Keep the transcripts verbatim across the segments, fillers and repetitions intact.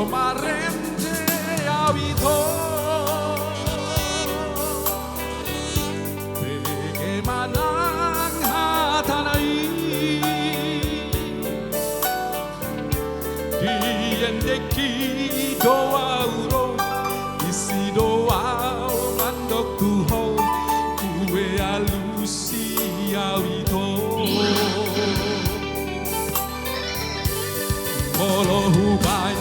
Marende au ito, bege ma nang hatana i. Di endengki do au ro, disi do au mandok tu ho, kue alusi au ito. Molo hubaen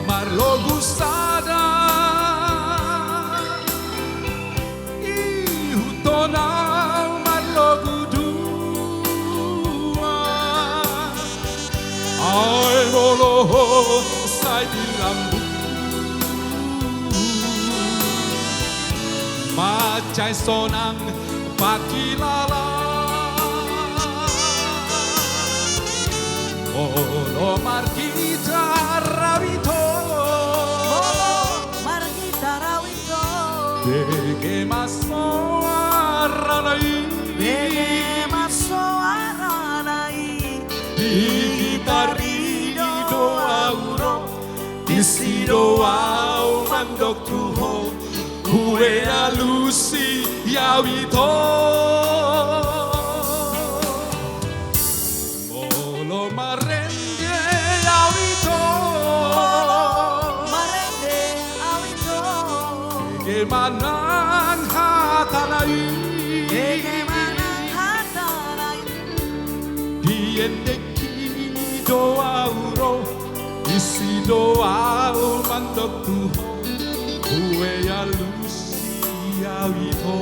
marlogu sada, ihuthon au marlogu dua. Ai molo ho sai di lambung, mansai sonang pangkilala. Molo margitar au ito, molo margitar au ito, bege ma soarana i. Bege ma soarana i. Di gitar i do au ro, disi do au mandok tu ho, kue alusi au ito. Molo marende au ito, molo marende au ito, bege ma nang hatana i. Bege ma nang hatana i. Di endengki do au ro, disi do au mandok tu ho, kue alusi au ito.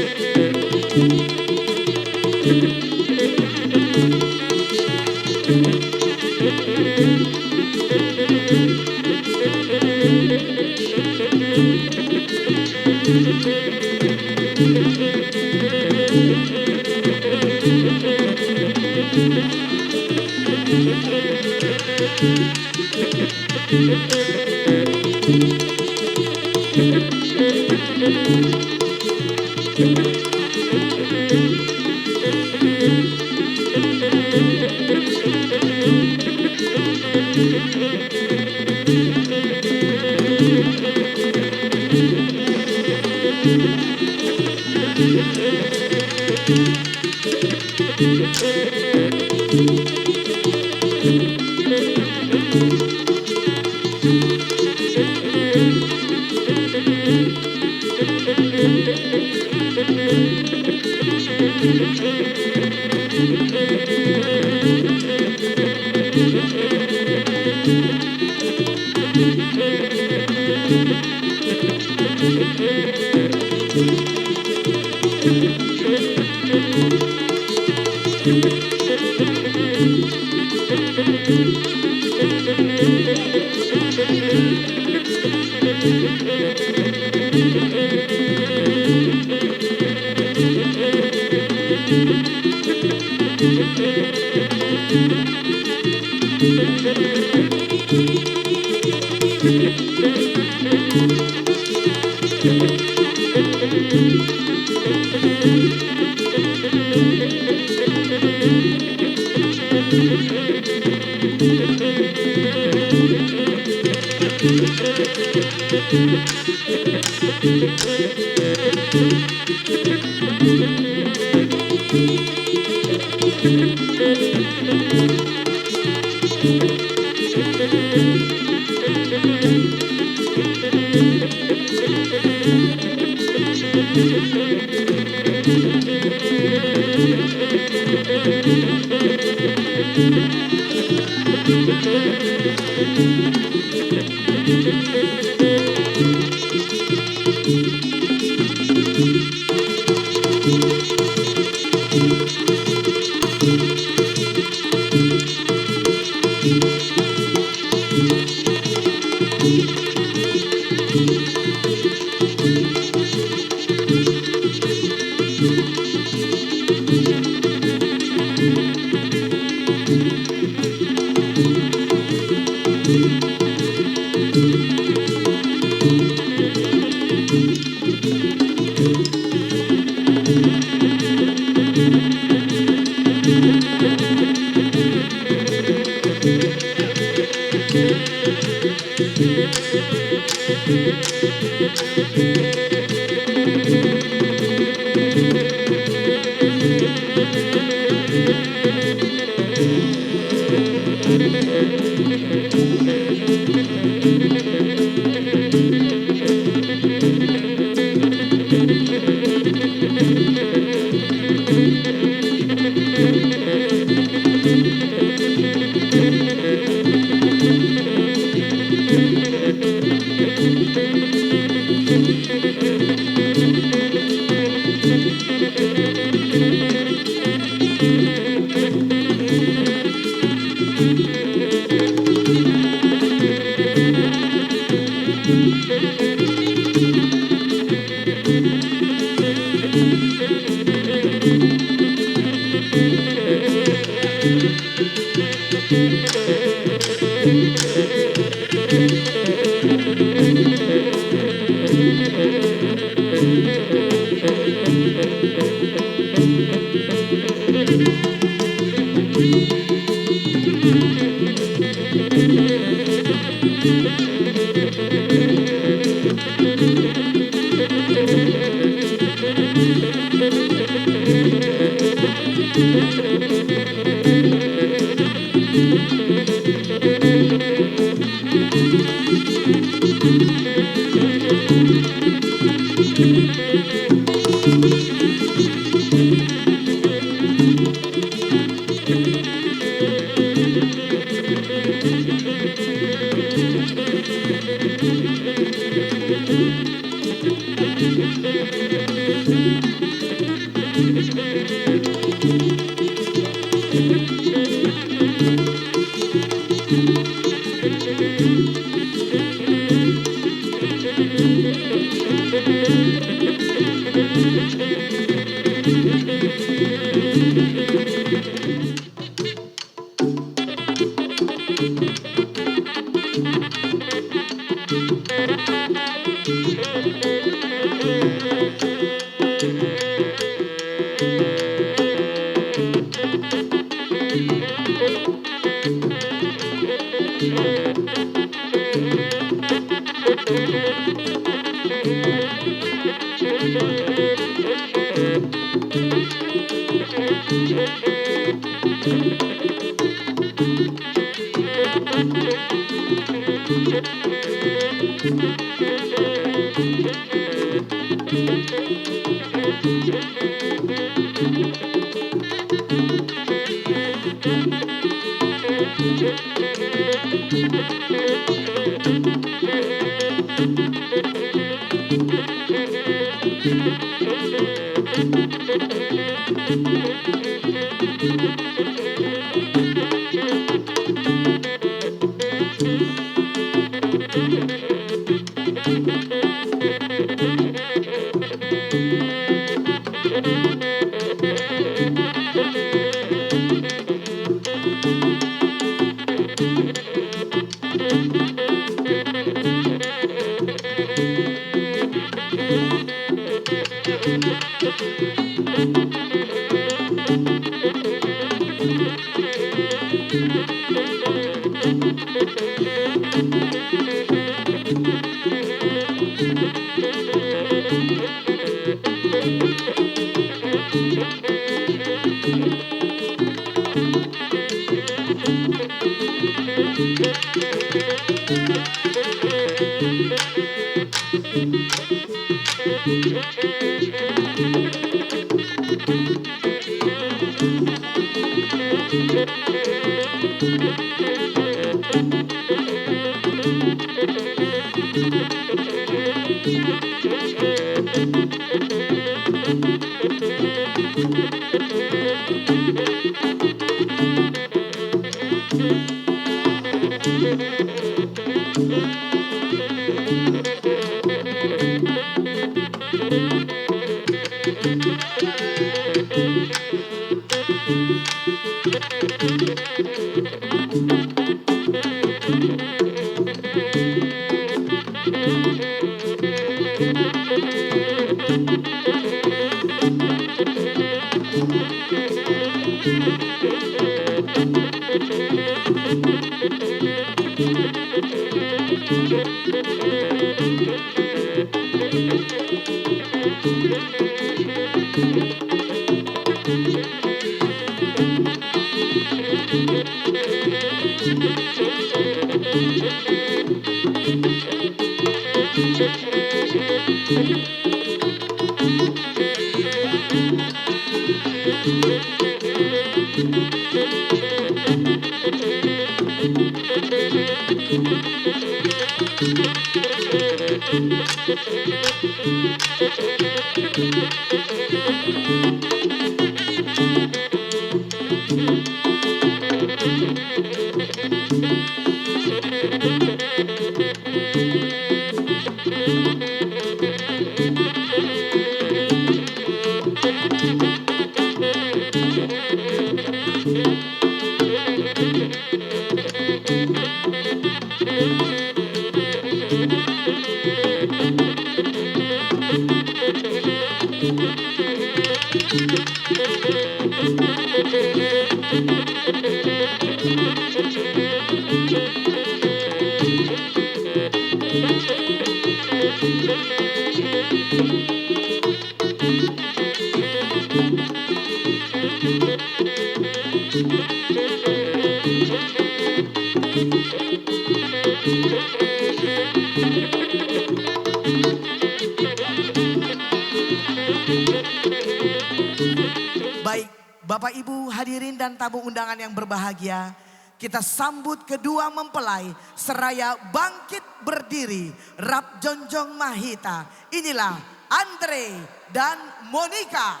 Baik, Bapak Ibu hadirin dan tamu undangan yang berbahagia, kita sambut kedua mempelai seraya bangkit berdiri, rap jonjong ma hita. Inilah Andre dan Monica.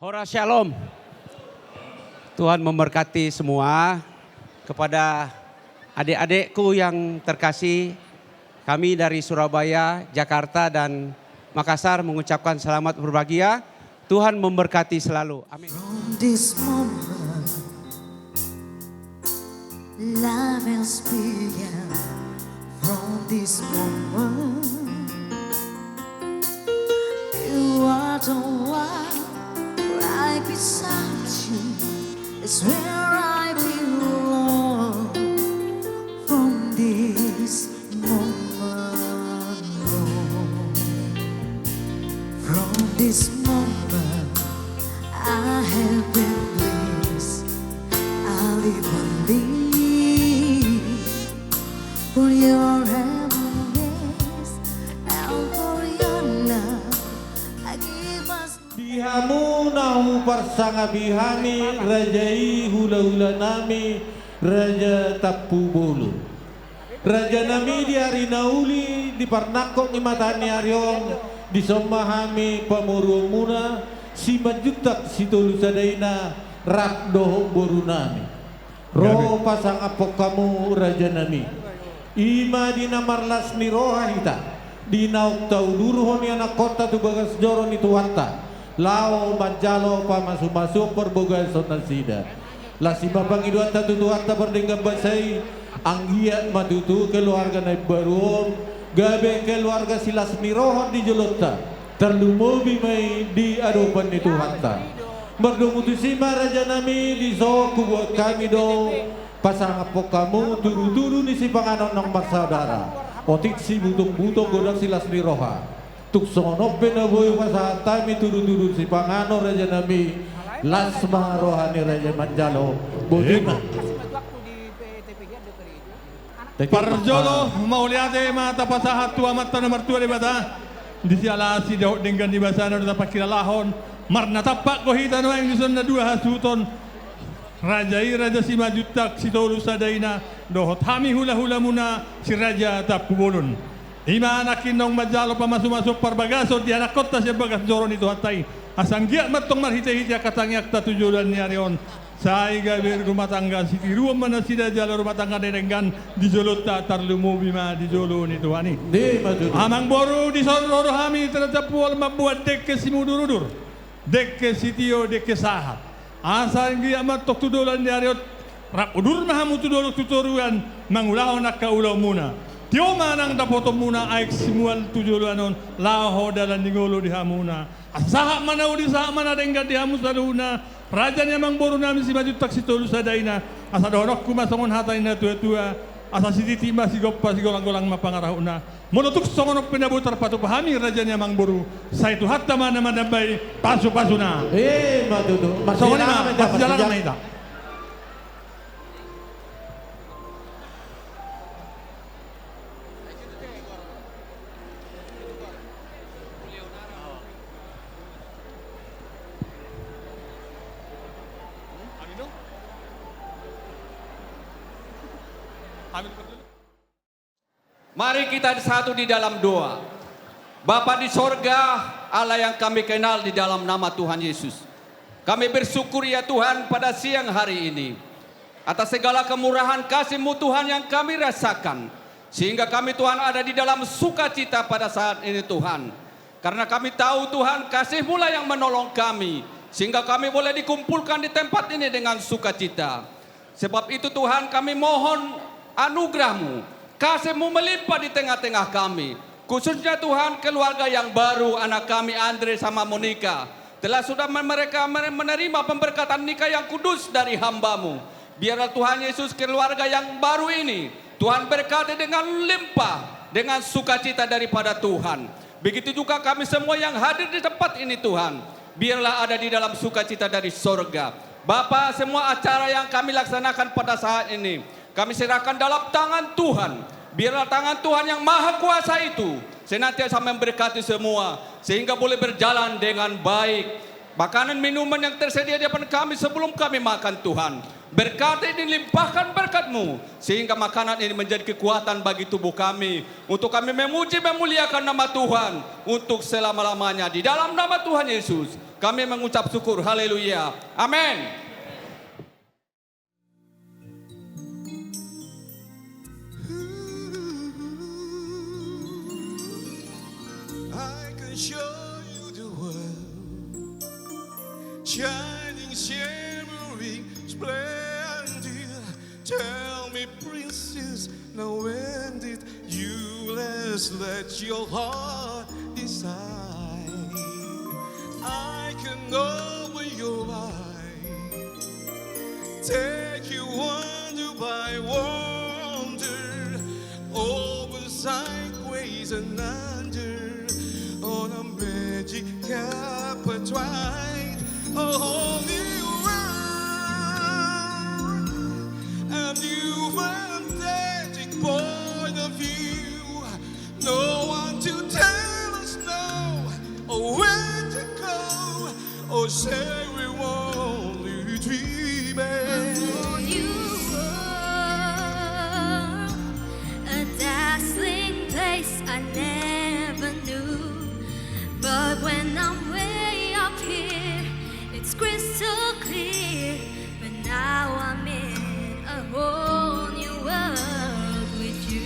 Horas Shalom. Tuhan memberkati semua. Kepada adik-adikku yang terkasih, kami dari Surabaya, Jakarta, dan Makassar mengucapkan selamat berbahagia. Tuhan memberkati selalu. Amin. From this moment, life has begun. From this moment, you are the one right beside you. It's where I belong. From this moment, Lord, from this moment, I have been blessed. I live and live for your happiness and for your love. I give us Di hamu na huparsangapi hami, raja i hulahulanami, Raja Tampubolon. Rajanami, di ari na uli, di parnangkok ni mataniari on, dison ma hami pamoruonmuna, Simanjuntak Sitolu Sadaina, rap dohot borunami. Ro pasangaphon hamu, rajanami. I ma di na marlas ni roha hita, di naung taudurhon i anakkonta tu bagas joro ni Tuhanta, laho manjalo pamasumasuon parbagason nasida. Las i ma pangidoanta tu Tuhanta pardenggan basa i, anggiat ma tutu keluarga na imbaru on, gabe keluarga silas ni roha on di jolonta, tarlumobi ma i di adopan ni Tuhanta. Mardomu tusi ma, rajanami, dison hubuat hami do pasangaphon hamu tudutudu ni sipanganon naung marsaudara, otik sibutongbutong, godang silas ni roha. Tung songon on pe na boi pasahat hami tudutudu sipanganon, rajanami, las ma roha ni raja manjalo. Boti ma. Parjolo, mauliate ma tapasahat tu Amanta na martua Debata, di siala asi dohot denggan ni basana do tapangkilalahon, marnatampak do hita nuaeng dison na dua hasuhuton, raja i Raja Simanjuntak Sitolu Sadaina, dohot hami hulahulamuna si Raja Tampubolon. I ma nangkin naung manjalo pamasumasuon parbagason di anakkonta sian bagas joro ni Tuhanta i, asa anggiat ma antong marhitehite angka tangiangta tu joloan ni ari on, sai gabe rumah tangga sitiruon ma nasida jala rumah tangga na denggan di jolonta, tarlumobi ma di jolo ni Tuhan i. Amangboru, dison ro do hami Raja Tampubolon mamboan dengke simudurudur, dengke sitio, dengke sahat. Asa anggiat ma antong tu joloan ni ari on, rap udur ma hamu tu dolok tu toruan, mangulahon angka ulaonmuna. Tio ma nang dapotonmuna aek simual tu joloan on, laho dalan ni ngolu di hamuna. Asa sahat ma na uli, sahat ma na denggan di hamu saluhutna, raja ni amangborunami Simanjuntak Sitolu Sadaina. Asa dohononku ma songon hata ni natuatua: Asa sititi ma sigompa, sigolanggolang ma pangarahutna. Molo tung songon on pe na boi tarpatupa hami, raja ni amangboru, sai Tuhanta ma na manambai pasupasuna. Ima tutu. Songon i ma, marsijalangan ma hita. Mari kita satu di dalam doa. Bapa di sorga, Allah yang kami kenal, di dalam nama Tuhan Yesus, kami bersyukur, ya Tuhan, pada siang hari ini atas segala kemurahan kasih-Mu, Tuhan, yang kami rasakan, sehingga kami, Tuhan, ada di dalam sukacita pada saat ini, Tuhan. Karena kami tahu, Tuhan, kasih-Mu lah yang menolong kami, sehingga kami boleh dikumpulkan di tempat ini dengan sukacita. Sebab itu, Tuhan, kami mohon anugerah-Mu, kasih-Mu melimpah di tengah-tengah kami. Khususnya, Tuhan, keluarga yang baru, anak kami Andre sama Monica, telah sudah me-, mereka mere-, menerima pemberkatan nikah yang kudus dari hamba-Mu. Biarlah, Tuhan Yesus, keluarga yang baru ini, Tuhan, berkati dengan limpah, dengan sukacita daripada Tuhan. Begitu juga kami semua yang hadir di tempat ini, Tuhan. Biarlah ada di dalam sukacita dari sorga. Bapa, semua acara yang kami laksanakan pada saat ini, kami serahkan dalam tangan Tuhan. Biarlah tangan Tuhan yang maha kuasa itu senantiasa memberkati semua, sehingga boleh berjalan dengan baik. Makanan minuman yang tersedia di depan kami sebelum kami makan, Tuhan, berkati, dilimpahkan berkat-Mu, sehingga makanan ini menjadi kekuatan bagi tubuh kami, untuk kami memuji, memuliakan nama Tuhan untuk selama-lamanya. Di dalam nama Tuhan Yesus, kami mengucap syukur. Haleluya. Amin. Shining, shimmering, splendid. Tell me, princess, now when did you last let your heart decide? I can open your eyes, take you wonder by wonder, over sideways and under, on a magic carpet white, a whole new world, a new fantastic point of view. No one to tell us no, or where to go, or say we're only dreaming. A whole new world, a dazzling place I never knew. But when I'm way up here, it's crystal clear. But now I'm in a whole new world with you.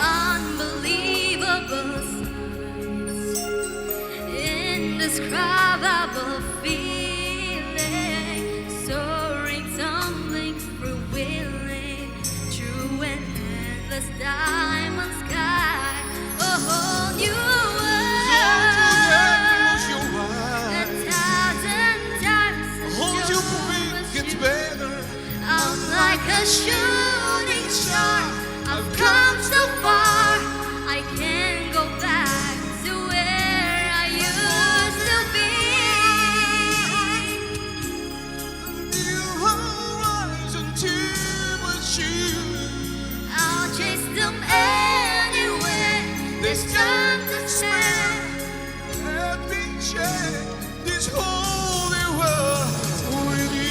Unbelievable sights, indescribable feeling, soaring, tumbling through willing, through an endless diamond sky. A whole new world. A thousand times. I'm like a shooting star. I've come so far, I can't go back to where I used to be. New horizon to pursue. I'll chase them anywhere. There's time to spare. Let me share this holy world with you.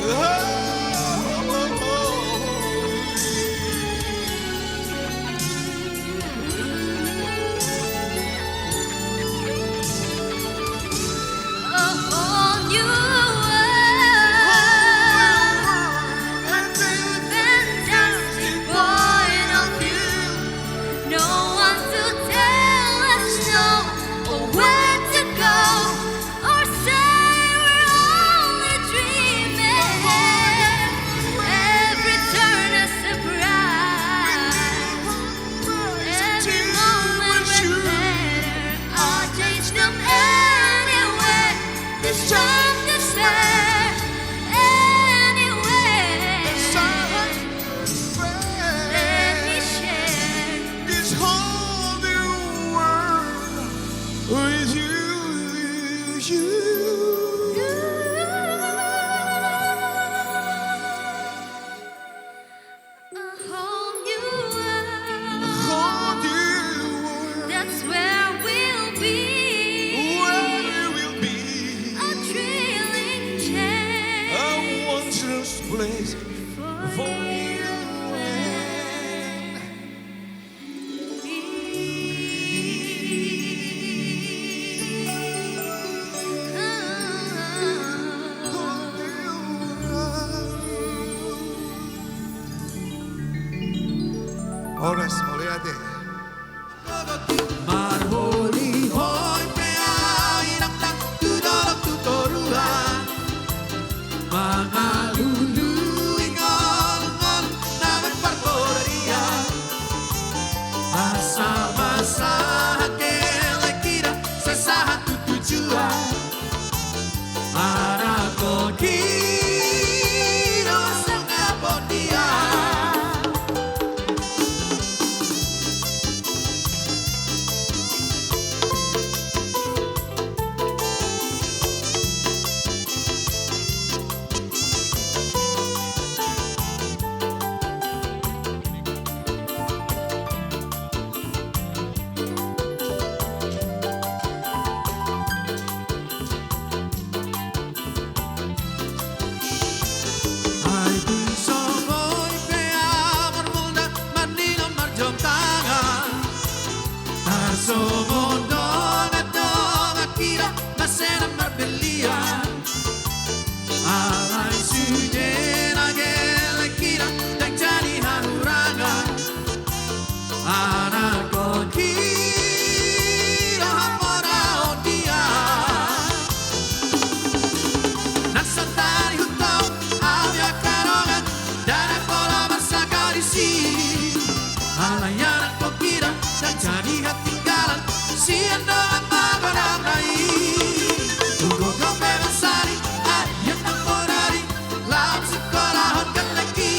Oh, oh, oh, oh. A whole new world, a new fantastic point of view. No one to tell us no or where to go or say we're only dreaming. Every turn a surprise. Every moment we're better. I'll chase them anywhere. There's time to spare anywhere. Let me share this whole new world with you, you. A whole new world. A whole new world. That's where we'll be. Where we'll be. A thrilling change. A wondrous place for you and me. Horas, mauliate. Marholihoi pe ahu inang tu dolok tu toruan, mangalului ngolungol na marparboru dia. Asa masahat hela hira, sai sahat tu tujuan. Manangkok hira songon dia. Ai tung songon i pe ahu marmulda, marnino marjongkangan. Tarsongon dongan-dongan hira, mansai na marbellian. Alai sude na gelleng hira, ndang jadi hahurangan. Isi, alai anak pokira, ndang jadi hatinggalan, sian dongan magodang na i. Tu gogom memang sari, ai ia ndang bodari, lam sikolahon gellengki.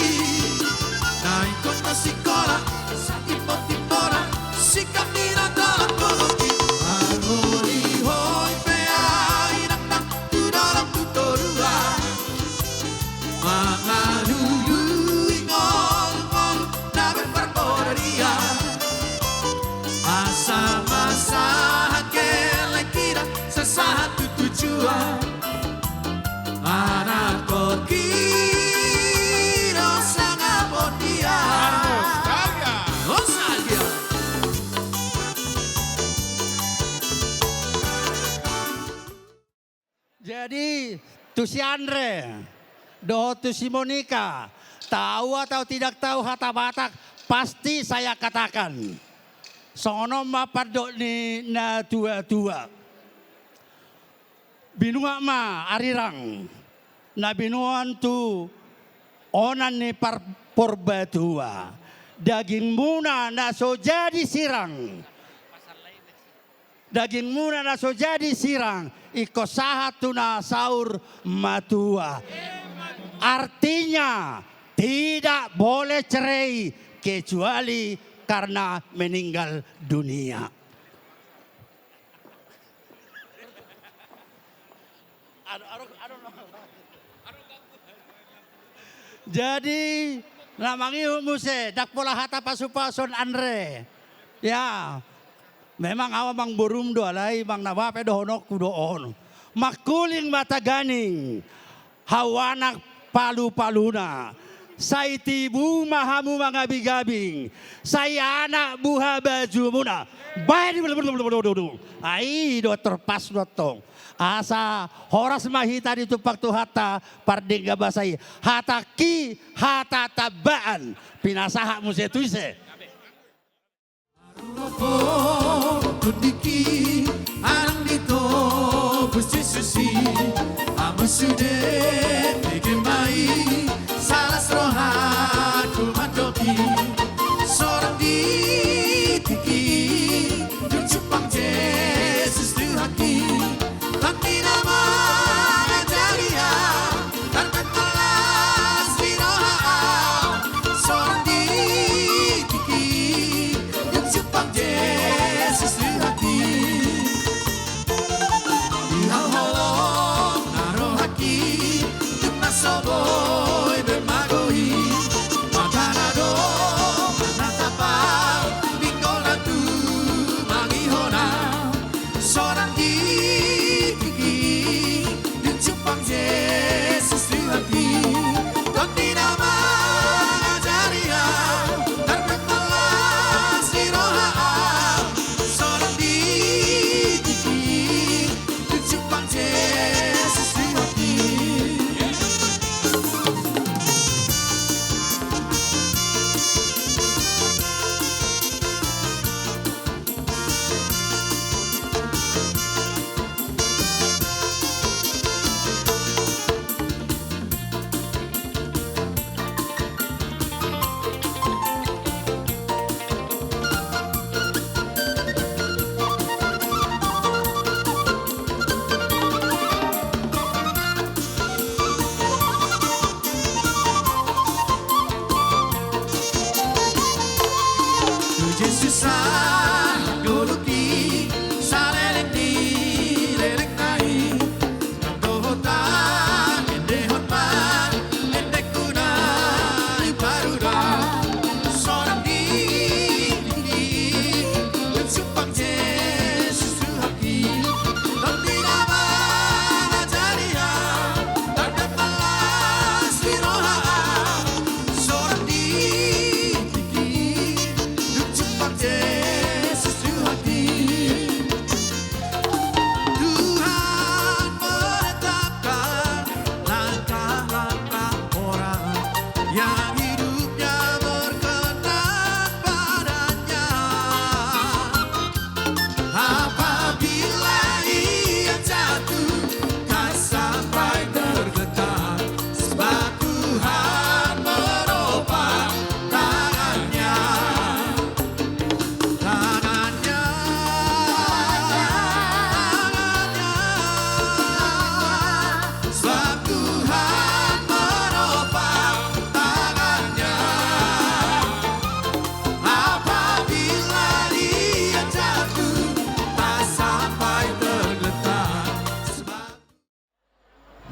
Na ingkon masikola, satimbo-timbona, sikap ni na dohot gogoki. Anggo di hoi pe ai nang nang, tu dolok tu toruan. Mangalului ngolu-ngolu na berparbodarian. Asa masahat gellengkina sasahat tu tujuan. Anak pokira sangap on dia. Nostalgia. Nostalgia. Jadi, tu si Andre dohot tu si Monika, tahu atau tidak tahu hata Batak, pasti saya katakan. Songon on ma pandok ni na tua-tua. Binuat ma arirang, na binoan tu onan ni par-, Purbatua. Dagingmuna na so jadi sirang. Dagingmuna na so jadi sirang, ingkon sahat tu na saur matua. Artinya, tidak boleh cerai kecuali karena meninggal dunia. Jadi, na mangihut muse, ndang pola hata pasu-pasu on, Andre. Ya, memang au amang borum do, alai amang na bape dohononku do on. Mangkuling ma taganing, hau anak palu-paluna. Sai tibu ma hamu mangabing-abing, sai anak buha bajumuna. Baen. Ai do terpas do tong. Asa horas ma hita ditumpang Tuhanta pardenggan basa i. Hatangki hata tambaan, pinasahat muse tu ise. Tondingki, anak ni Tompus Jesus i, hamu sude bege ma i, salas rohaku mandok i, sorang di tingki i, dung jumpang Jesus Tuhanki, nang i na mangajari au, tarbaen las ni roha au, sorang di tingki i, dung jumpang Jesus Tuhanki. Di hau holong na rohangki, dung na so boi be mago i,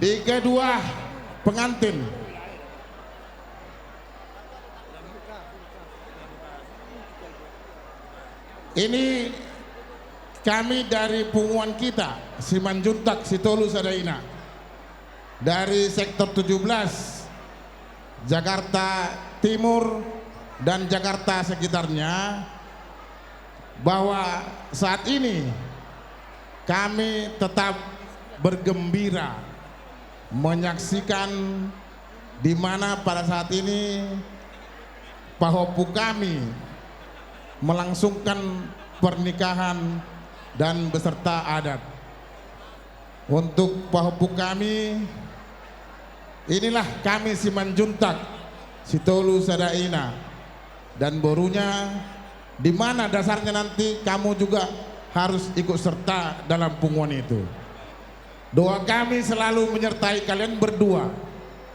Di kedua pengantin. Ini kami dari punguan kita, Simanjuntak Sitolu Sada Ina, dari sektor tujuh belas, Jakarta Timur dan Jakarta sekitarnya, bahwa saat ini kami tetap bergembira menyaksikan di mana pada saat ini pahompu kami melangsungkan pernikahan dan beserta adat. Untuk pahompu kami, inilah kami Simanjuntak Sitolu Sada Ina dan borunya, di mana dasarnya nanti kamu juga harus ikut serta dalam punguan itu. Doa kami selalu menyertai kalian berdua,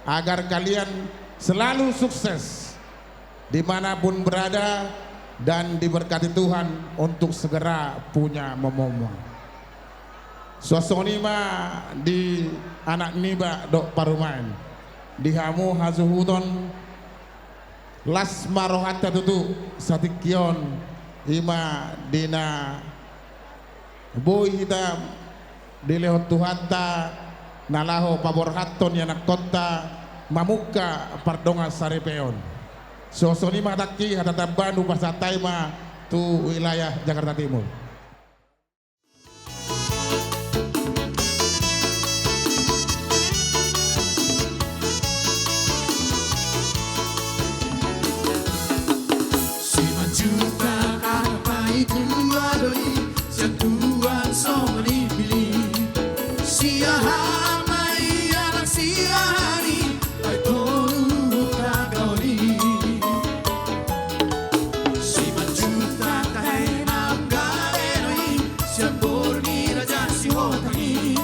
agar kalian selalu sukses di mana pun berada dan diberkati Tuhan untuk segera punya momoan. Suang songon i ma di anak niba dohot parumaen, di hamu hasuhuton, las ma rohanta tutu satingki on, i ma di na boi hita dilehon Tuhanta na laho paborhathon ianakhonta mamungka pardongansaripeon. Suang songon i ma hatangki, hata tambahan hupasahat hami ma tu wilayah Jakarta Timur. Simanjuntak anak paitua do i, sian tuan songon i pili. Siahaan ma i anak siahaan i, ai tolu tagaoli. Simanjuntak tahe na manggale do i, sian boru ni Raja Sihotang i.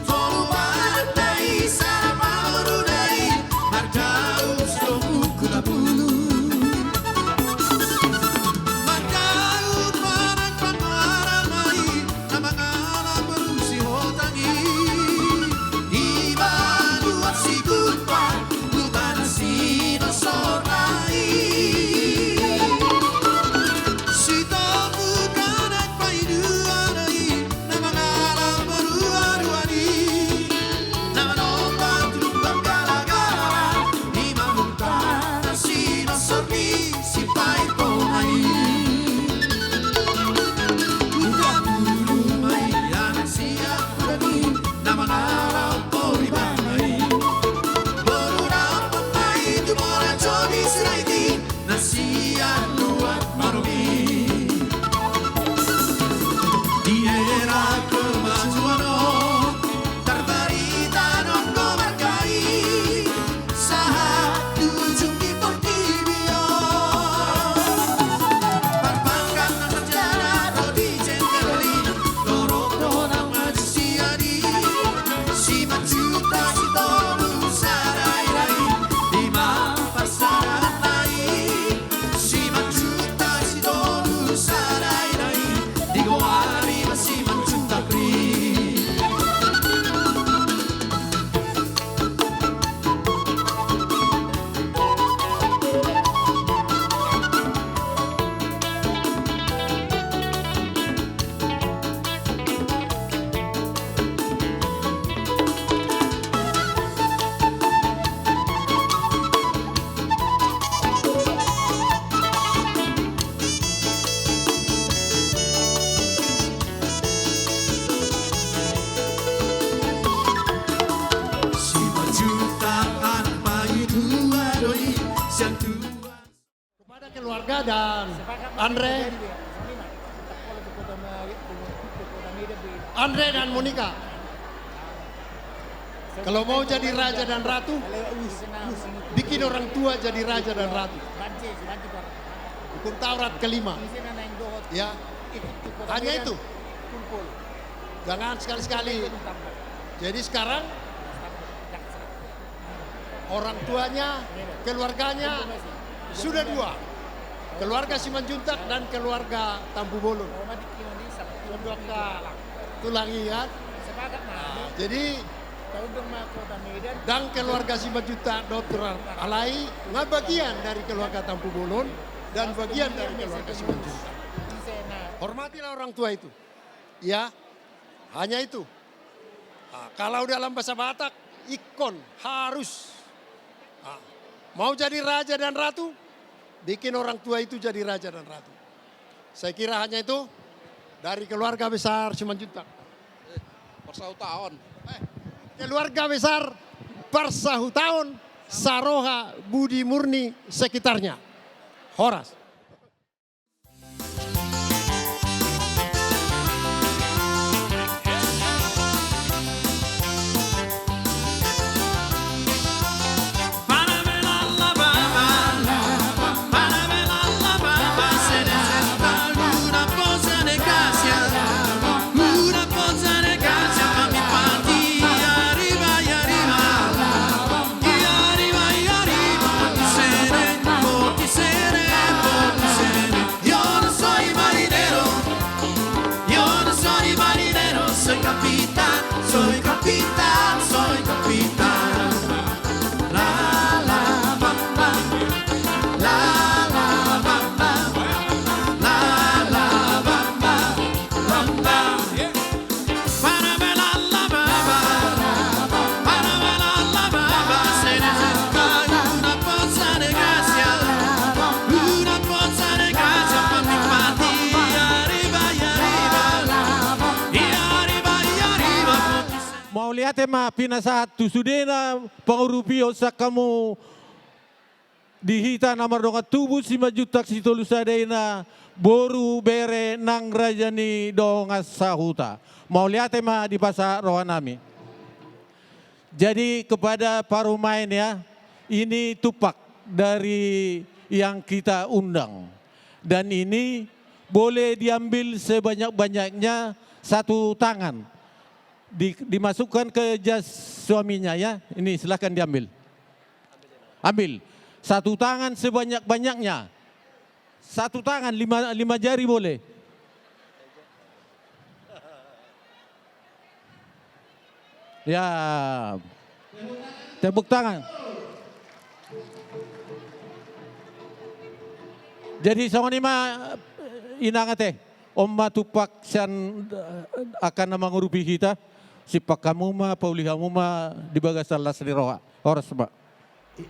Tolu ma anakna i, sada ma boruna i, marga Umus dohot Mangku Tapulu. Marga Umus ma anak pangarahutna i, na mangalap boru Sihotang i. Iba nuaeng Sigupa, huta na sinosorna i. Sitompul anak paiduana i, na mangalap boru Aruani, na manomba tu Lumban Galagala, ima huta na sinosor ni Sipaitona i. Huta Pulu ma i anak sian Pudani, na mangalap boru Ibana i. Boru na opat ma i Tumorang Jobi Sirait i, na sian Luat Marobi. Di era kemajuan on, tarbarita nanggo marga i sahat tu ujung ni portibi on. Parpangkat na tarjana do di jengkel i, torop do na maju sian i. Simanjuntak Sitolu Sada Ina i, ima parserahanna i. Simanjuntak Sitolu Sada Ina i, digoari ma Simanjuntak Ri. Simanjuntak anak paitua do i, sian tuan. Kepada keluarga dan Andre, Andre dan Monica. Kalau mau jadi raja dan ratu, bikin orang tua jadi raja dan ratu. Hukum Taurat kelima. Ya. Hanya itu. Jangan sekali-sekali. Jadi sekarang orang tuanya, keluarganya sudah dua. Keluarga Simanjuntak dan keluarga Tampubolon. Sudah dua ka tulang i kan. Nah, jadi Dan keluarga Simanjuntak dohot alai, nga bagian dari keluarga Tampubolon dan bagian dari keluarga Simanjuntak. Hormatilah orang tua itu. Ya, hanya itu. Ah, kalau dalam bahasa Batak, ingkon, harus. Ah, mau jadi raja dan ratu, bikin orang tua itu jadi raja dan ratu. Saya kira hanya itu dari keluarga besar Simanjuntak. Eh, Parsahutaon. Eh, keluarga besar Parsahutaon, Saroha, Budi Murni, sekitarnya. Horas. Yo no soy marinero, yo no soy marinero, soy capitán, soy capitán, soy capitán. La, la, bam, bam. La, la, bam, bam. La, la, bam, bam. Bam, bam. Mauliate ma pinasahat tu sudena pangurupion sian hamu di hita na mardongan tubu Simanjuntak Sitolusada i, na boru, bere nang raja ni dongan sahuta. Mauliate ma dipasahat rohanami. Jadi kepada parumaen ya, ini tumpak dari yang kita undang. Dan ini boleh diambil sebanyak-banyaknya satu tangan. Di-, dimasukkan ke jas suaminya ya. Ini silahkan diambil. Ambil. Satu tangan sebanyak-banyaknya. Satu tangan, lima, lima jari boleh. Ya. Tepuk tangan. Jadi songon i ma, inang ate. On ma tumpak sian, eh, angka na mangurupi hita. Simpak hamu ma, pauli hamu ma di bagasan las ni roha. Horas ma. I,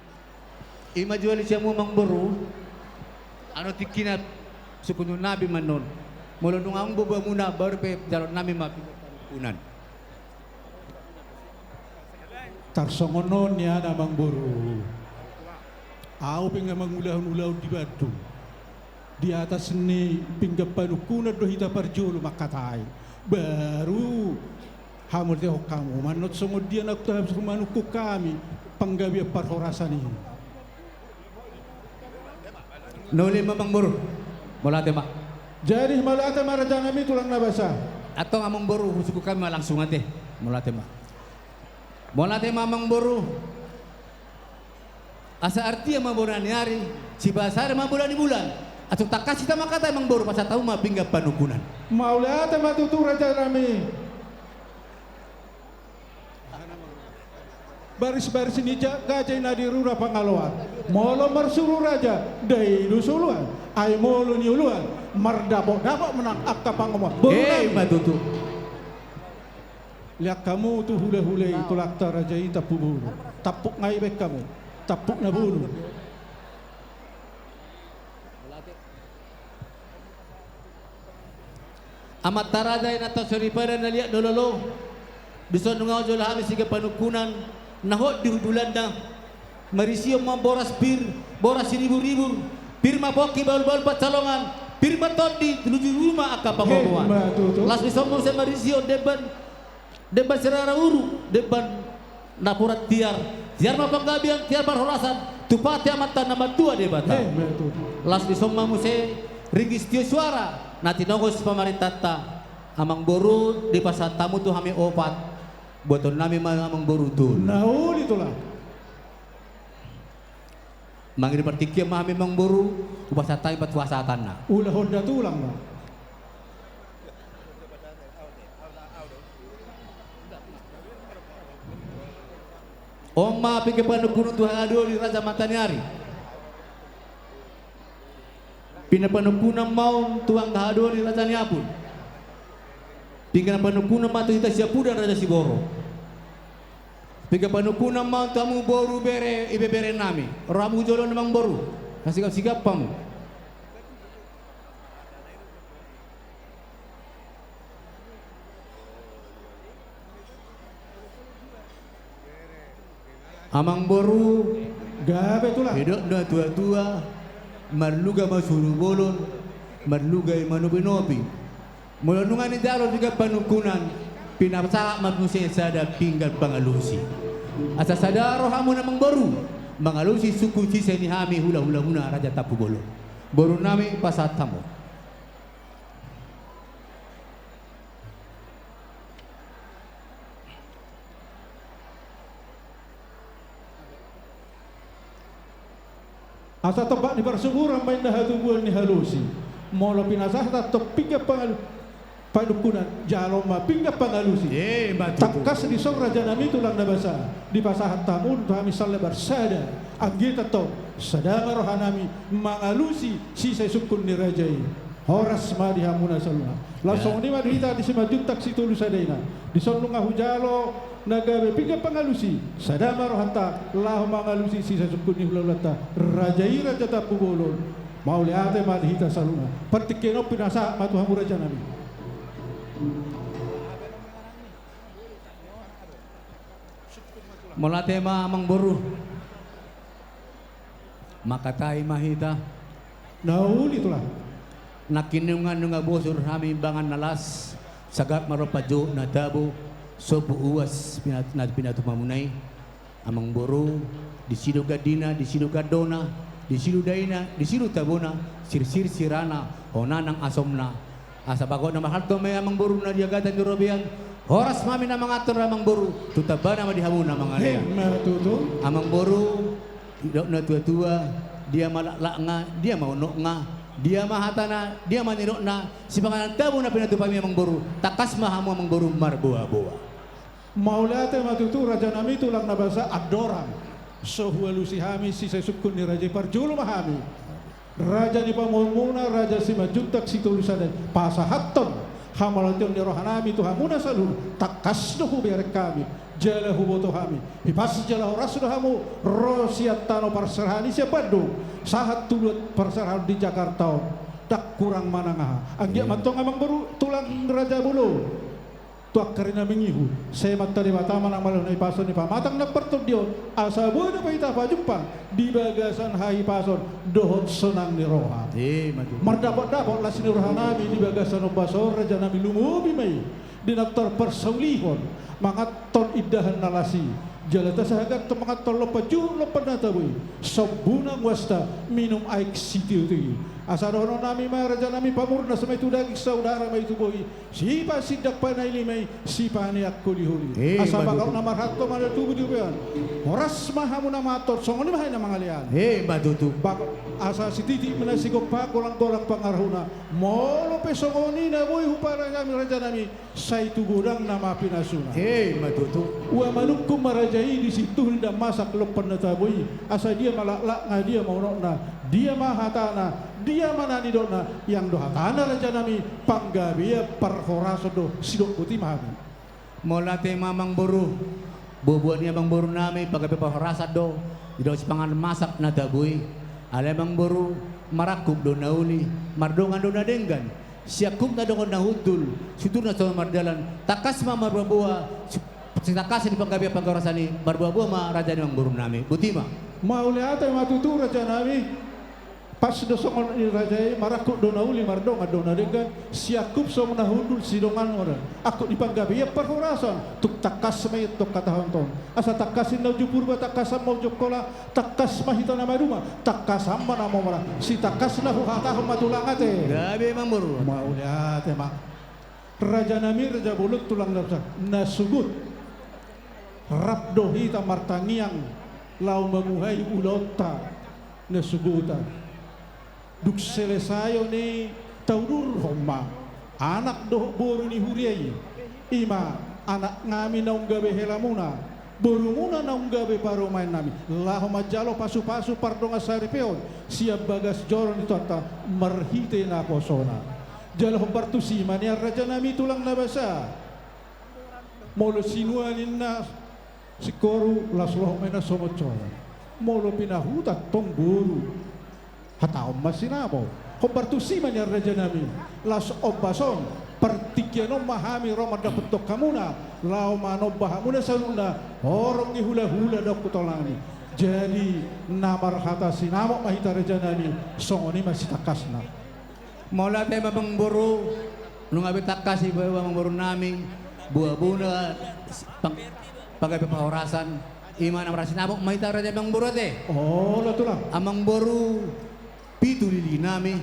i ma jolo sian hamu amangboru. Annon tingkina sungkun nami ma annon. Molo nunga adong boaboamuna baru pe jaloonnami ma pinggan panungkunan. Tarsongon on nian amangboru. Ahu pe nga mangulahon ulaon di Bandung. Di atas ni pinggan panungkunan do hita parjolo mangkatai. Baru hamu tangkok hamu ma annon songon dia na tahabot manungkun hami panggabean parhorasan i. Na uli ma amangboru. Mauliate ma. Jadi mauliate ma rajanami tulang na basa. Antong amangboru husungkun hami ma langsung ate. Mauliate ma. Mauliate ma amangboru. Asa artia ma bona ni ari, sibasada ma bona ni bulan. Antong tangkas hita mangkatai amangboru, pasahat hamu ma pinggan panungkunan. Mauliate ma tutu rajanami. Baris-baris ni ja-, gajah i na di rura Pangaloan. Molo marsuru raja, dai do suluan. Ai molo niuluan, mardapotdapot ma nang angka pangomoan. Boru nami. Eh, ima tutu. Lean hamu tu hulahula i, tulangta raja i, tampuk boru. Tampuk nga ibaen hamu. Tampuk na boru. Amanta raja, inanta soripada na liat na lolo. Dison nunga jolo hami siganup panungkunan na hot di hundulanta. Marisihon ma boras pir, boras siribur-ribur, pir ma pongki bahul-bahul pansalongan, pir ma tondi, luju-luju ma angka pangomoan. Ima tutu. Las ni son muse marisihon demban, demban sirara uru, demban napuran tiar, tiar ma panggabean, tiar parhorasan, tu pate Amanta na martua Debata. Ima tutu. Las ni son ma muse ringgit tio suara na tinongos pamarentanta. Amangboru, dipasahat hamu tu hami opat. Buatonnami ma amangboru tolu. Na uli tulang. Mangido partingkian ma hami amangboru, hupasahat hami pasahatanna. Ulahon da tulang ma. On ma pinggan panungkunan tu hahadoli Raja Mataniari. Pinggan panungkunan ma on tu angka hahadoli Raja Niapul. Pinggan panungkunan ma tu hita siapudan Raja Siboro. Pinggan panungkunan ma on tu hamu boru, bere, ibebere nami. Ro hamu jolo amangboru. Sigap-sigap hamu. Amangboru. Gabe, Tulang. Didok na tua-tua, marluga ma suru bolon, marluga i manopi-nopi. Molo nunga dijalo pinggan panungkunan, pinasahat ma muse sada pinggan pangalusi. Asa sada rohamuna amangboru mangalusi sungkun sise ni hami hula-hulamuna Raja Tampubolon. Boru nami, pasahat hamu. Asa tombak ni parsyukuran ma inna hatubuan ni halusi. Molo pinasahat antong pinggan pangalu-, panungkunan, jalo ma pinggan pangalusi. Eh, ima tutu. Tangkas dison raja nami tulang na basa, dipasahat hamu tu hami salebar sada. Anggiat antong sada ma roha nami mangalusi sise sungkun ni raja i. Horas ma di hamuna saluhutna. Laos songon i ma di hita di Simanjuntak Sitolu Sadaina. Dison nunga hujalo na gabe pinggan pangalusi, sada ma rohanta laho mangalusi sise sungkun ni hula-hulanta, raja i Raja Tampubolon. Mauliate ma di hita saluhutna. Partingkian on pinasahat ma tu hamu raja nami. Mauliate ma amangboru. Mangkatai ma hita. Na uli, Tulang. Nangkin nunga, nunga bosur hami mangan na las, sagat ma ro pajohot na tabo, sombu uas pina-, na pinatumamuna i. Amangboru, disi do gandina, disi do gandona, disi do daina, disi do tabona, sirsir sirana, hona nang asomna. Asa bagot na marhalto ma i amangboru na di agatan di robean, horas ma hami na manganhon amangboru, tu tambana ma di hamu na mangalean. Ima tutu. Amangboru, didok na tua-tua, dia ma laklakna, dia ma unokna, dia ma hatana, dia ma nidokna, sipanganon tabo na pinatupa i amangboru, tangkas ma hamu amangboru marboa-boa. Mauliate ma tutu raja nami tulang na basa, andorang so hualusi hami sise sungkun ni raja i, parjolo ma hami, raja ni pamoruonmuna, raja Simanjuntak Sitolu Sada i, pasahathon hamauliateon ni roha nami tu hamuna saluhut. Tangkas do hubereng hami jala huboto hami, hipas jala horas do hamu ro sian tano parserahan i sian Bandung sahat tu luat parserahan di Jakarta on. Ndang kurang manang aha. Anggiat ma antong amangboru tulang raja bolon. Tu angka ari na mangihut, sai Amanta Debata ma na malehon hahipason ni pamatang nang partondion, asa boi dope hita pajumpang di bagasan hahipason dohot sonang ni roha. Ima tutu. Mardapot-dapot las ni roha nami di bagasan ombas on raja nami, lumobi ma i di na tarparsaulihon manganhon indahan na las i. Jala tasahathon manganhon lompan juhut lompan na tabo i, sombuna uasta minum aek sitio-tio i. Asa dohonon nami ma raja nami, pamurnas ma i tu daging, saudara ma i tu bohi, sipasindak panaili ma i, sipaneang holi-holi. Ima tutu. Asa bagot na marhalto ma na tubu di ubean. Horas ma hamu na manganhon, songon i ma hami na mangalean. Ima tutu. Bak-, asa sititi ma na sigompa, golang-golang pangarahutna. Molo pe songon i na boi huparade hami raja nami, sai tu godangna ma pinasuna. Ima tutu. Ua manungkun ma raja i di sintuhu ni Dammasak lompan na tabo i, asa dia ma laklakna, dia ma unokna, dia ma hatana, dia ma na nidokna, iang do hatana raja nami, panggabean parhorasan do sidok. Boti ma hami. Mauliate ma amangboru. Buabua ni amangboru nami panggabean parhorasan do, didok sipanganon masak na tabo i. Alai amangboru, marangkup do na uli, mardongan do na denggan. Siangkupna dongan na hundul, siuturna songon mardalan, tangkas ma marboa-boa, si-, sitangkasan ni panggabean parhorasan i, marboa-boa ma raja ni amangboru nami. Boti ma. Mauliate ma tutu raja nami. Pas do songon i raja i, marangkup do na uli, mardongan do na denggan, siangkup songon na hundul, sidongan do na, angkup ni panggabean parhorasan, tung tangkas ma i antong hatahononta on. Asa tangkas i na uju Purba, tangkasan ma uju Angkola, tangkas ma hita na maduma, tangkasan ma na mamora. Sitangkasna huhatahon ma tulang, ate. Gabe ma amangboru. Mauliate ma. Raja nami raja bolon tulang na basa, na sogot rap do hita martangiang laho mamuhai ulaonta na sogot an. Dung selesai on i, taudurhon ma anak dohot boru ni huria i. Ima anak nami naung gabe helamuna, Borumuna naung gabe parumaennami, laho manjalo pasupasu pardongansaripeon sian bagas joro ni Tuhanta marhite naposona. Jala hombar tusi ma nian rajanami tulang na basa. Molo sinuan ninna singkoru, laos lohot ma ninna songon sola. Molo pinahuta tong boru, hataon ma sinamot. Hombar tusi ma nian rajanami. Laos ombas on, partingkian on ma hami ro mandapothon hamuna, laho manomba hamuna saluhutna horong ni hulahula dohot tulangnami. Jadi na marhata sinamot ma hita rajanami, songon i ma sitangkasna. Mauliate ma amangboru, nunga be tangkas diboa amangborunami, boabona, pang-, panggabean parhorasan, i ma na marhata sinamot ma hita raja amangboru ate. Olo tulang. Amangboru, pitu lilinami,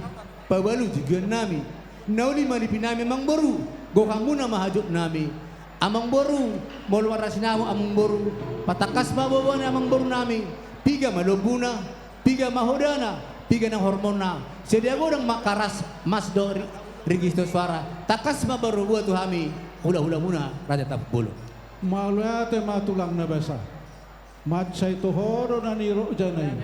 paualu jugiannami, na uli ma lipinami amangboru, gok hamuna ma hajutnami. Amangboru, molo marhata sinamot amangboru, patangkas ma boabona amangborunami, piga ma lombuna, piga ma hodana, piga nang hormonna, sadia godang ma karas, mas dohot ri-, register suara, tangkas ma paboa tu hami hulahulamuna Raja Tambun Bolon. Mauliate ma tulang na basa. Mansai toho do na nirok jana i.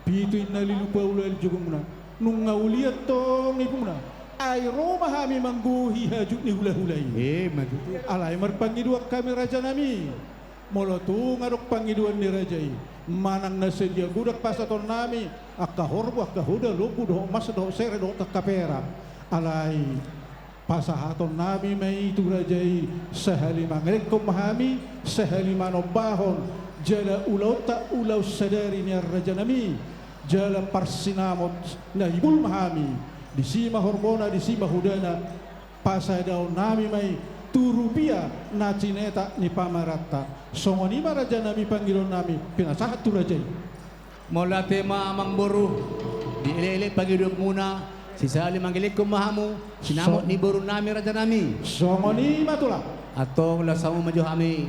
Pitu inna lilu paulu alu jugungna. Nunga uli antong ibungna. Ai ro ma hami manggohi hajut ni hulahula i. Eh, ma tutu. Alai marpangidoan hami rajanami. Molo tung adong pangidoan ni raja i, manang na sadia godang pasahatonnami, angka horbo, angka hoda, lombu dohot mas dohot sere dohot angka perak. Alai pasahatonnami ma i tu raja i, sahali mangelekhon ma hami, sahali manombahon, jala ulaonta ulaon sadari nian rajanami, jala parsinamot na hibul ma hami, disi ma horbona, disi ma hodana, pasadaonnami ma i tu rupia na cinetak ni pamaranta. Songon i ma rajanami pangidoannami, pinasahat tu raja i. Mauliate ma amangboru, dielek-elek pangidoanmuna, sisahali mangelekhon ma hamu sinamot ni borunami rajanami. Songon i ma tulang. Antong laos hamu ma jo hami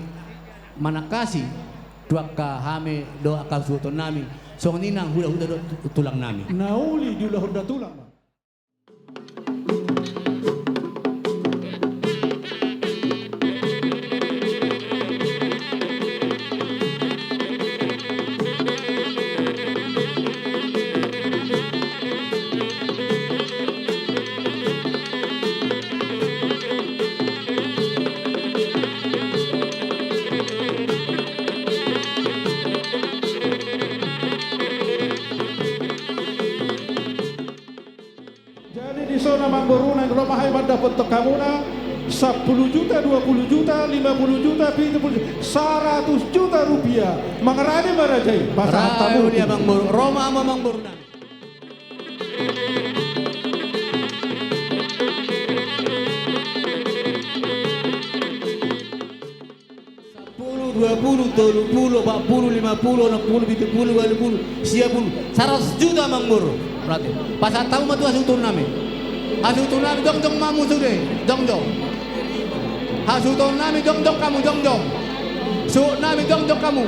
manangkasi tu angka hami dohot angka suhutonnami, songon i nang hulahula dohot tu-, tulangnami. Na uli diulahon da tulang ma. Jadi dison amangboru, naeng ro ma hami mandapothon hamuna, sampulu juta, dua pulu juta, lima pulu juta, pitu pulu juta, saratus juta rupiah. Mangarade ma raja i. Pasahat hamu. Ro ma hamu amangboru nami. Sampulu, dua pulu, tolu pulu, opat pulu, lima pulu, onom pulu, pitu pulu, ualu pulu, sia pulu, saratus juta amangboru. Berarti pasahat hamu ma tu hasuhutonnami. Hasuhutonnami jongjong ma hamu sude, jongjong. Hasuhutonnami jongjong hamu, jongjong. Suhutnami jongjong hamu.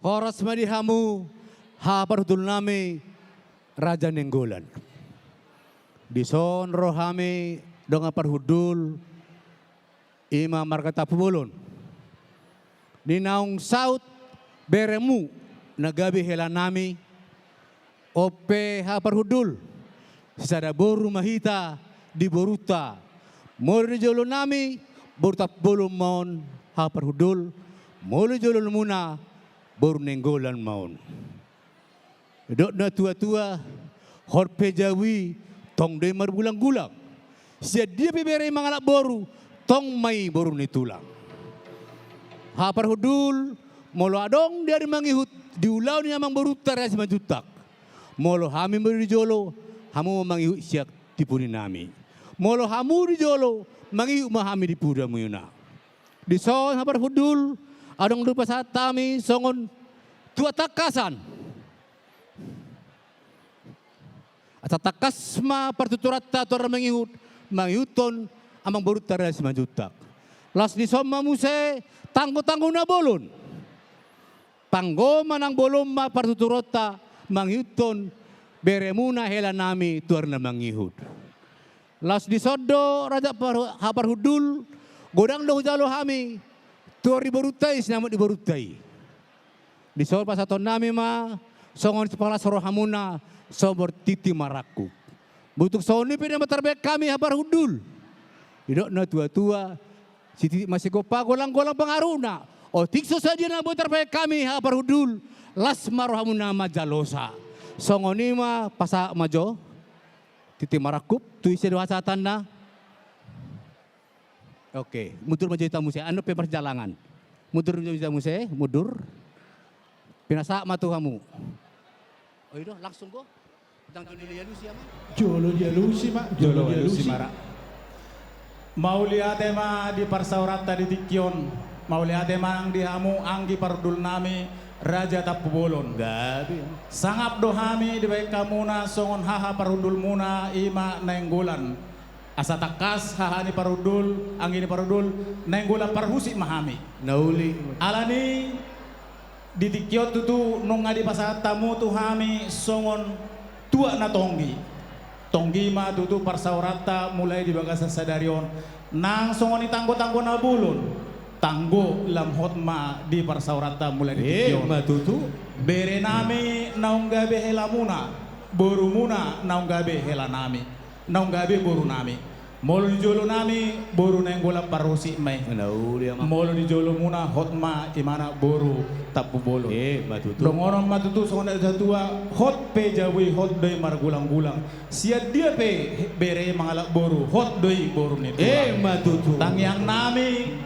Horas ma di hamu, haha parhundul nami, Raja Nainggolan. Dison ro hami dongan parhundul, i ma marga Tampubolon. Di naung saut beremu na gabe hela nami, on pe haha parhundul, sisada boru ma hita di borunta. Molo di jolo nami, boru Tampubolon ma on, haha parhundul. Molo di jolo muna, boru Nainggolan ma on. Didok na tua-tua, hot pe jabu i, tong do i margulang-gulang. Sian dia pe bere i mangalap boru, tong ma i boru ni tulang. Haha parhundul, molo adong di ari mangihut, di ulaon ni amang borunta Raja Simanjuntak, molo hami molo di jolo, hamu ma mangihut sian tipu ni nami. Molo hamu di jolo, mangihut ma hami di pudi muna. Dison haha parhundul, adong do hupasahat hami songon tua tangkasan. Asa tangkas ma partuturanta tu ari na mangihut, mangihuthon amang borunta Raja Simanjuntak. Laos dison ma muse tanggo-tanggo na bolon. Tanggo manang bolon ma partuturanta mangihuthon beremuna hela nami tu ari na mangihut. Laos dison do raja par-, haha parhundul, godang do hujalo hami tu ari ni borunta i, sinamot ni borunta i. Dison pasahaton nami ma songon sipalas rohamuna, songon tintin marangkup. Tung songon i pe na boi tarbahen hami haha parhundul. Didok na tua-tua, sititi ma sigompa, golang-golang pangarahutna. Otik so sadia na boi tarbahen hami haha parhundul, las ma rohamuna manjalosa. Songon i ma, pasahat ma jo tintin marangkup, tu ise do hasahatanna? Oke, mundur ma jo hita muse, andon pe marsijalangan. Mundur ma jo hita muse, mundur. Pinasahat ma tu hamu. O, i do, langsung do. Ndang jolo dialusi, amang? Jolo dialusi ma, jolo dialusi ma ra. Mauliate ma di parsaoranta di tingki on. Mauliate ma nang di hamu anggi parhundul nami, Raja Tampubolon. Gabe. Sangap do hami dibahen hamuna songon haha parhundulmuna, i ma Nainggolan. Asa tangkas haha ni parhundul, anggi ni parhundul, Nainggolan parhusip ma hami. Na uli. Alani di tingki on tutu nunga dipasahat hamu tu hami songon tua na tonggi. Tonggi ma tutu parsaoranta mulai di bagasan sadari on. Nang songon i tanggotanggo na bolon, tanggo lam hot ma di parsaoranta mulai di tingki on. Emma tutu. Berenami naung gabe helamuna, borumuna naung gabe helanami, naung gabe borunami. Molo di jolonami boru Nainggolan parhusip ma i. Na uli, amang. Molo di jolomuna hot ma, i ma na boru Tampubolon. Emma tutu. Donganon ma tutu songon na satua, hot pe jabu i hot do i margulanggulang. Sian dia pe bere mangalap boru, hot do i boru ni tulang. Emma tutu. Tangiangnami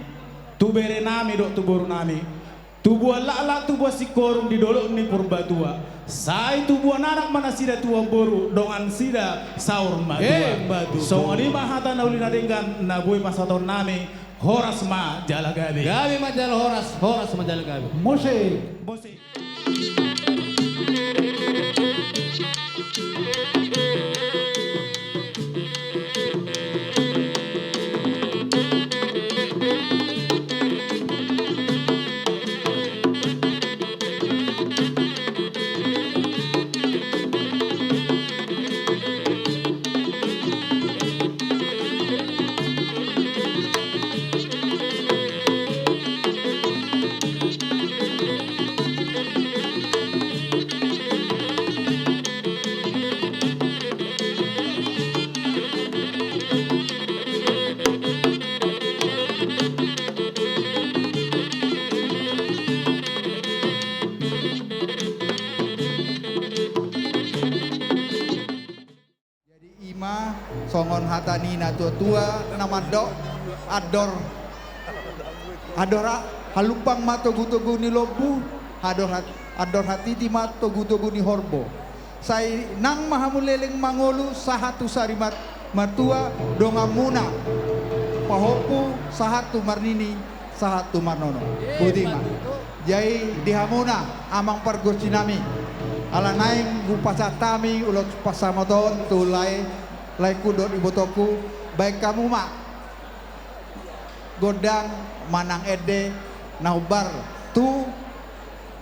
tu berenami dohot tu borunami. Tubuan laklak, tubuan singkoru di dolok ni Purbatua. Sai tubuan anak ma nasida, tubuan boru, dongan nasida saur matua. Emma tutu. Songon i ma hata na uli na denggan na boi pasahatonnami. Horas ma jala gabe. Gabe ma jala horas, horas ma jala gabe. Musik. Musik. Jadi i ma songon hata ni natuatua na mandok, andor, andor ha-, halumpang ma togutogu ni lombu, andor hat-, andor hatiti ma togutogu ni horbo. Sai nang ma hamu leleng mangolu sahat tu sari mat-, matua donganmuna, pahompu sahat tu marnini, sahat tu marnono. Boti ma. Jadi di hamuna amang pargonsinami, ala naeng hupasahat hami ulos pansamotan tu lae, laengku dohot ibotongku, bahen hamu ma gondang manang ende na hombar tu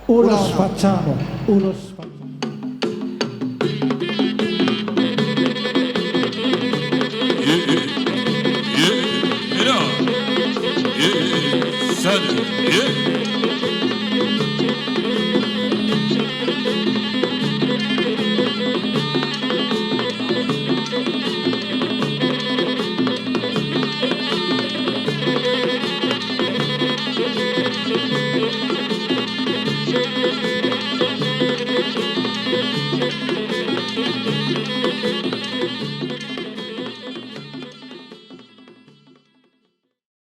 ulos pansamot, ulos pan-